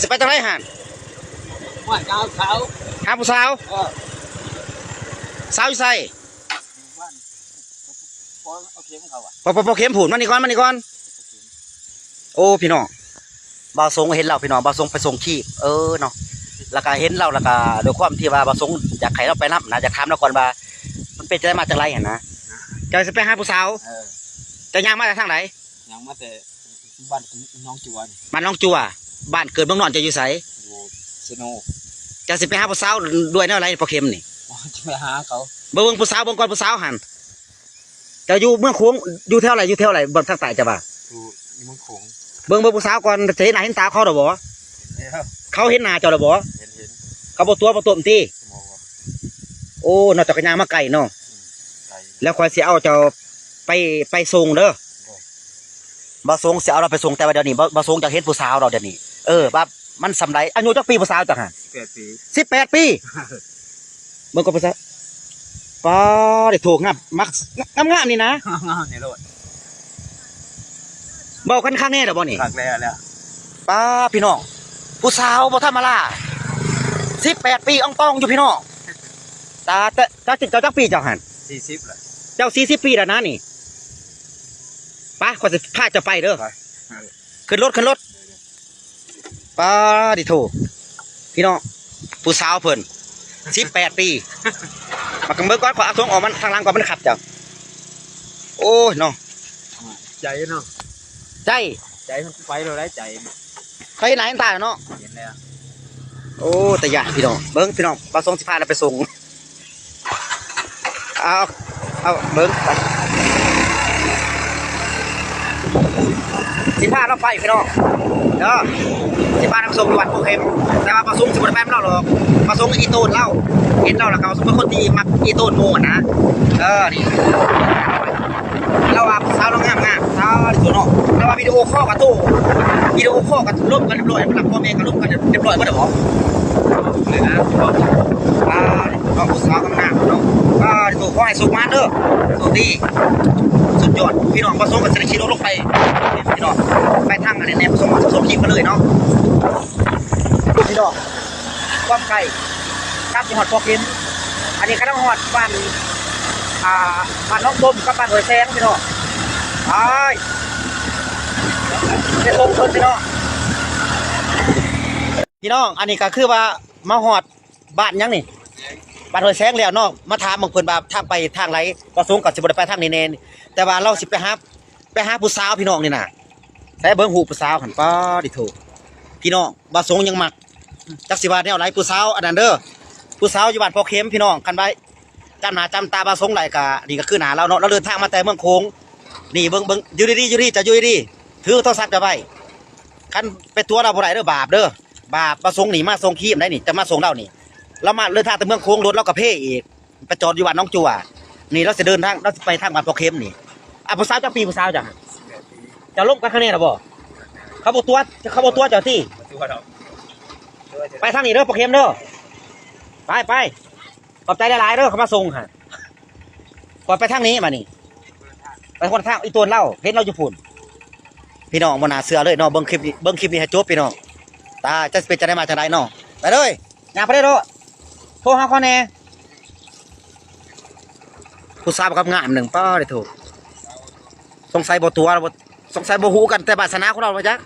ຊິໄປທາງໃດຫັ້ນ? ວ່າຈະຫາສາວ ຫາຜູ້ສາວ? ເອີ ສາວຢູ່ໃສ? ຢູ່ບ້ານ ພໍ່ ພໍ່ເຂັມເຂົາອະ ພໍ່ ພໍ່ເຂັມພຸ້ນ. ມານີ້ກ່ອນ ມານີ້ກ່ອນ. ໂອ້ ພີ່ນ້ອງ ບ່າວສົງເຫັນລາວ ພີ່ນ້ອງ ບ່າວສົງໄປສົ່ງຄີບ ເອີເນາະ ແລ້ວກະເຫັນລາວ ແລ້ວກະດ້ວຍຄວາມທີ່ວ່າບ່າວສົງຢາກໃຫ້ລາວໄປນຳນະ ຢາກຖາມລາວກ່ອນວ່າ ມັນເປັນຈັ່ງໃດມາຈັ່ງໃດຫັ້ນນະ. ເຈົ້າຊິໄປຫາຜູ້ສາວ? ເອີ ເຈົ້າຍ່າງມາຈາກທາງໃດ? ຍ່າງມາແຕ່ບ້ານໜອງຈົວນີ້ ບ້ານໜອງຈົວ. ບ້ານເກີດເມືອງນອນເຈົ້າຢູ່ໃສ? ຢູ່ເຊໂນ. ເຈົ້າຊິໄປຫາຜູ້ສາວດ້ວຍແນວໃດ ພໍ່ເຂັມນີ້? ຈະໄປຫາເຂົາ ເບິ່ງ ເບິ່ງຜູ້ສາວເບິ່ງກ່ອນ ຜູ້ສາວຫັ້ນ. ເຈົ້າຢູ່ເມືອງໂຂງ ຢູ່ແຖວໃດ ຢູ່ແຖວໃດ ເບິ່ງທາງໃຕ້ເຈົ້າວ່າ? ຢູ່ ຢູ່ເມືອງໂຂງ. ເບິ່ງ ເບິ່ງຜູ້ສາວກ່ອນ ຈະເຫັນໜ້າເຫັນຕາເຂົາດອກບໍ່? ເຫັນແລ້ວ. ເຂົາເຫັນໜ້າເຈົ້າດອກບໍ່? ເຫັນ ເຫັນ. ເຂົາບໍ່ຕົວະບໍ່ຕົມຕິ? ບໍ່ ບໍ່. ໂອ້ ເນາະ ເຈົ້າກໍຍ່າງມາໄກເນາະ. ອືມ ໄກ. ແລ້ວຂ້ອຍຊິເອົາເຈົ້າໄປ ໄປສົ່ງເດີ. ໂດຍ. ບ່າວສົງຊິເອົາລາວໄປສົ່ງ ແຕ່ວ່າດຽວນີ້ ບ່າວ ບ່າວສົງຢາກເຫັນຜູ້ສາວດອກດຽວນີ້ ເອີ ວ່າມັນສ່ຳໃດ. ອາຍຸຈັກປີຜູ້ສາວເຈົ້າຫັ້ນ? ສິບແປດປີ. ສິບແປດປີ. ເບິ່ງກ່ອນ ປາ ປາ ໄດ້ໂທ ງາມ ມັກ ງາມໆນີ້ນະ ງາມໆນີ້ໂລດ. ເວົ້າກັນຄັກແນ່ແລ້ວບໍ່ນີ້? ຄັກແລ້ວ ແລ້ວ. ປາ ພີ່ນ້ອງ ຜູ້ສາວບໍ່ທຳມະດາ ສິບແປດປີ ອອງຕອງຢູ່ ພີ່ນ້ອງ. ຕາ ເຈົ້າ ເຈົ້າ ເຈົ້າຈັກປີເຈົ້າຫັ້ນ? ສີ່ສິບແລ້ວ. ເຈົ້າສີ່ສິບປີແລ້ວນະນີ້. ໄປ ຂ້ອຍຊິພາເຈົ້າໄປເດີ. ໄປ. ຂຶ້ນລົດ ຂຶ້ນລົດ. ປາ ດິໂທ ພີ່ນ້ອງ ຜູ້ສາວເພິ່ນ ສິບແປດປີ. ມາເບິ່ງກ່ອນ ຂໍເອົາຖົງອອກມາທາງຫຼັງກ່ອນ ມັນຂັດເຈົ້າ. ໂອ້ຍເນາະ ໃຈເນາະ ໃຈ ໃຈມັນໄປແລ້ວໄດ໋ ໃຈ. ເຂົາເຫັນໜ້າເຫັນຕາແລ້ວເນາະ. ເຫັນແລ້ວ. ໂອ້ ຕາຢ້ານພີ່ນ້ອງ. ເບິ່ງພີ່ນ້ອງ ບ່າວສົງຊິພາລາວໄປສົ່ງ. ເອົາ ເອົາ ເບິ່ງໄປ ຊິພາລາວໄປພີ່ນ້ອງເດີ ຊິພານາງສົ່ງຢູ່ວັດພູເຂັມ. ແຕ່ວ່າບ່າວສົງຊິບໍ່ໄດ້ໄປນຳລາວດອກ. ບ່າວສົງອີ່ໂຕນລາວ ເຫັນລາວແລ້ວກໍເປັນຄົນທີ່ມັກອີ່ໂຕນໝູ່ຫັ້ນນະ. ເອີ ນີ້ ລາວວ່າສາວລາວງາມໆ ສາວທີ່ສຸດເນາະ. ລາວວ່າວິດີໂອຄໍກັບໂທ ວິດີໂອຄໍກັບລົມກັນຮຽບຮ້ອຍ ນຳພໍ່ແມ່ກໍລົມກັນຮຽບຮ້ອຍເບິດແລ້ວບໍ? ເລີຍນະ ອ່າ ນ້ອງຜູ້ສາວງາມໆເນາະ. ອ່າ ໂຕ ຂໍໃຫ້ໂຊກໝານເດີ ໂຊກດີ ສຸດຍອດ. ພີ່ນ້ອງ ບ່າວສົງກໍຊິໄດ້ຂີ່ລົດລົງໄປ ພີ່ນ້ອງ ໄປທາງອັນນີ້ແນ່ ບ່າວສົງ ສົ່ງຄລິບມາເລີຍເນາະ. ພີ່ນ້ອງ ຄວາມໄກ ກັບຊິຮອດບໍ່ເຫັນ. ອັນນີ້ກຳລັງຮອດບ້ານ ອ່າ ບ້ານໜອງຕົມກັບບ້ານຫ້ວຍແສງພີ່ນ້ອງ. ໄປ ໄປຊົມເພິ່ນພີ່ນ້ອງ. ພີ່ນ້ອງ ອັນນີ້ກໍຄືວ່າມາຮອດ ບ້ານຫຍັງນີ້? ບ້ານຫ້ວຍແສງແລ້ວເນາະ. ມາຖາມເບິ່ງເພິ່ນວ່າທາງໄປທາງໃດ? ບ່າວສົງກໍຊິບໍ່ໄດ້ໄປທາງນີ້ແນ່ ແຕ່ວ່າລາວຊິໄປຫາ ໄປຫາຜູ້ສາວພີ່ນ້ອງນີ້ນະ. ໃສເບິ່ງຮູບຜູ້ສາວຫັ້ນ ປາດິໂທ ພີ່ນ້ອງ. ບ່າວສົງຍັງມັກ ຈັກຊິວ່າແນວໃດ ຜູ້ສາວອັນນັ້ນເດີ ຜູ້ສາວຢູ່ບ້ານພໍ່ເຂັມພີ່ນ້ອງ. ຄັນວ່າຈຳໜ້າຈຳຕາບ່າວສົງໄດ້ກໍ ນີ້ກໍຄືໜ້າລາວເນາະ. ລາວເດີນທາງມາແຕ່ເມືອງໂຂງ ນີ້ເບິ່ງ ເບິ່ງ ຢູ່ດີໆ ຢູ່ດີ ຈະຢູ່ດີ ຖືໂທລະສັບຈະໄວ້. ຄັນໄປຕົວະລາວບໍ່ໄດ້ເດີ ບາບເດີ ບາບ. ມາສົ່ງນີ້ ມາສົ່ງຄຣີມໄດ໋ນີ້ ຈະມາສົ່ງລາວນີ້ ລາວມາເດີນທາງແຕ່ເມືອງໂຂງ ລົດລາວກໍເພອີກ ໄປຈອດຢູ່ບ້ານໜອງຈົວ. ນີ້ລາວຊິເດີນທາງ ລາວຊິໄປທາງບ້ານພໍ່ເຂັມນີ້. ອ່າ ຜູ້ສາວຈັກປີ ຜູ້ສາວເຈົ້າ? ສິບແປດປີ. ເຈົ້າລົມກັນຄະແນນແລ້ວບໍ່? ເຂົາບໍ່ຕົວະ ເຂົາບໍ່ຕົວະເຈົ້າຕິ? ບໍ່ຕົວະດອກ. ໄປທາງນີ້ເດີ ພໍ່ເຂັມເດີ ໄປ ໄປ. ຂອບໃຈຫຼາຍໆເດີ ເຂົາມາສົ່ງຫັ້ນ. ຂ້ອຍໄປທາງນີ້ບາດນີ້ ໄປຄົນລະທາງ. ອີ່ຕົນລາວ ເຫັນລາວຢູ່ພຸ້ນ ພີ່ນ້ອງ. ບໍ່ໜ້າເຊື່ອເລີຍເນາະ. ເບິ່ງຄລິບນີ້ ເບິ່ງຄລິບນີ້ໃຫ້ຈົບພີ່ນ້ອງ. ຕາ ຈັກຊິເປັນຈັ່ງໃດມາຈັ່ງໃດເນາະ. ໄປເລີຍ ຍ່າງໄປເລີຍໂລດ. ໂທຫາຂ້ອຍແດ່. ຜູ້ສາວບັກງາມໜຶ່ງ ປ້າເດໂທ. ສົງໄສບໍ່ຕົວະ ສົງໄສບໍ່ຮູ້ກັນແຕ່ວາສະໜາຂອງລາວບໍ່ຈັກ.